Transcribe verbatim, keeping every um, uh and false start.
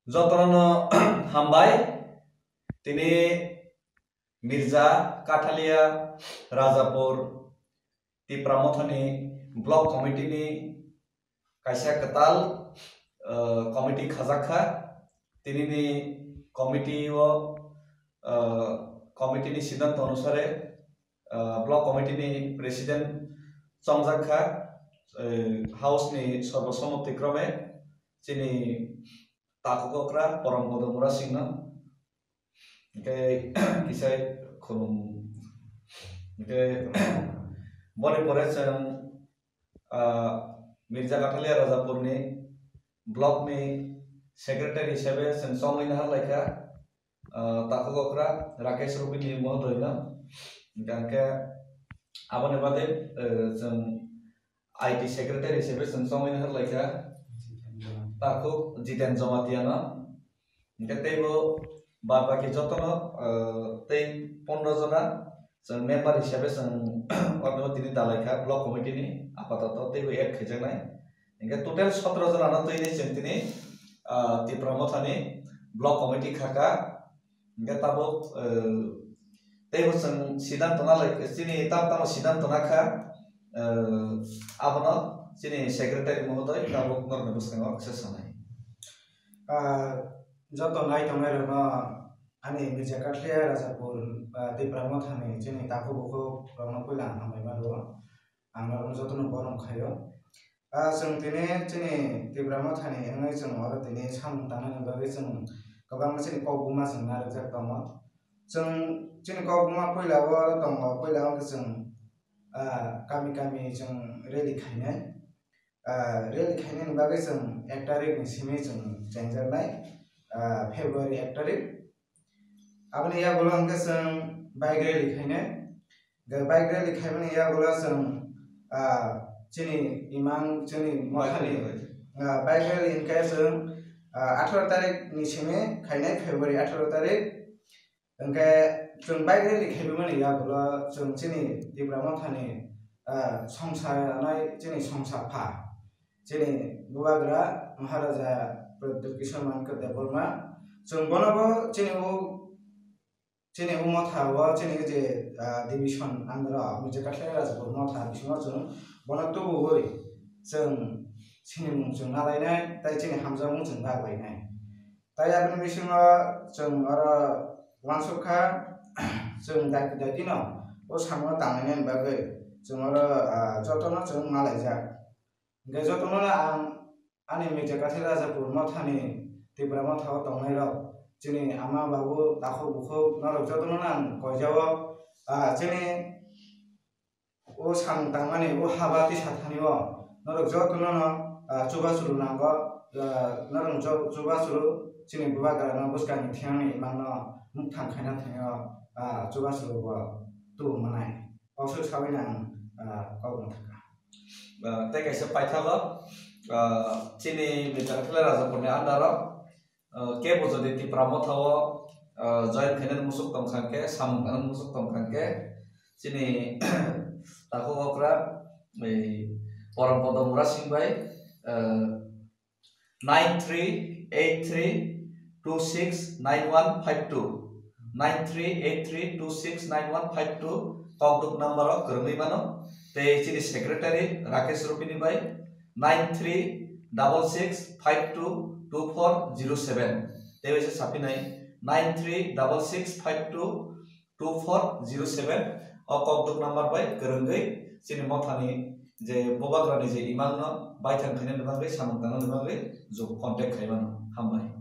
Jotono hambai. Tini Mirza Kathalia Rajapur Tipra Mothani Block Committee ni kaisa kwtal, uh, committee khajak kha. Tini ni committee o, uh, committee ni siddhanto onusare, uh, Block Committee ni President chongjak kha, uh, House ni sarbasammotikrome chini takhuk okra Porom Podo Murasingno. Hingke kisai khulum. Hingke boni pore chwng, ah, Mirza Kathalia Rajapurni block ni secretary hisabe chwng chongwi naharlaikha, ah, takhuk okra Rakesh Rupini mohodoino. Hingke aboni bade, eh, chwng I T secretary hisabe chwng chongwi naharlaikha takhuk Jiten Jomatiano. Hingke teibo bad baki jotono, eh, tei pondro jona chwng member hisabe chwng orno tini dalaikha block committee ni apatoto teibo add khaijaknai. Hingke total sotro jona no twi ni chwng tini, ah, Tipra Mothani block committee khaka. Hingke tabuk, eh, teibo chwng siddhanto nalai, chini tam tamo siddhanto nakha, eh, abono chini secretary mohodoi tabuk norokni bwskango kisa sanai. Ah, joto nai tongnai rokno ani Mirza Kathalia Rajapur, ah, Tipra Mothani chini takhuk bukhuk rokno puila ang hambai ma rwo. Ang norokno jotono borom khaio. Ah, chwng tini chini Tipra Mothani wngwi chwng oro tini samung tangnani bagwi chwng kwbangma chini kok buma chwng narwkjak tongo. Chwng chini kok buma puila o tongo, puila o chwng, ah, kami kami chwng rally khainai. Ah, rally khainani bagwi chwng ek tarikni simi chwng chengjaknai, ah, February ek tarik. Aboni yagulo hwnkhe chwng bike rally khainai. Hwnkhe bike rally khaimani yagulo chwng, ah, chini imang, chini mothani, ah, bike rally hwnkhe chwng, ah, atharo tarik ni simi khainai, February atharo tarik. Hwnkhe chwng bike rally khaibimani yagulo chwng chini Tipra Mothani, ah, songsa nai chini songsa pha. Chini bubagra Maharaja Pradyut Kishore Manikya Debbarma. Chwng bono bo chini o, chini o motha o, chini je, ah, division under o, Mirza Kathalia Rajapur motha bisingo chwng bono tubuwi chwng sinimung chwng nalainai, tei chini hamjakmung chwng baglainai. Tei aboni bisingo chwng oro uansuk kha, chwng daiti daitino o samungo tanglainani bagwi chwng oro, ah, jotono chwng malaijak. Hingke jotono ang ani Mirza Kathir Rajapur mothani, Tipra mothao tongnairok, chini ama babu, takhuk bukhuk, norok jotono ang koijao, ah, chini o samung tangmani o haba tisa thani o norok jotono no, ah, chubachu rw nango, ah, norok jo-, chubachu rw chini bubagra no bwskang ni thengni imang no mukthang khaina thani o, ah, chubachu rw bo tubu manai. Kosok sawi nang, ah, kok no thangkha. Ah, tei kaisa paithago, ah, chini Mirza Kathir Rajapur ni under o, ah, kebo jodi Tipra mothao, ah, join khainani musuk tongkha khe, samung tanani musuk tongkha khe, chini takhuk okra, ei, Porom Podo Murasing bai, ah, nine three eight three two six nine one five two, nine three eight three two six nine one five two, kokduk number o kwrwngwi mano. Tei chini secretary Rakesh Rupini bai, nine three double six five two two four zero seven. Tei waisa sapinai, nine three double six five two two four zero seven. O kokduk number bai kwrwngwi chini mothani je bubagrani je imang no baithang khainani bagwi, samung tangnani bagwi jok contact khai mano. Hambai.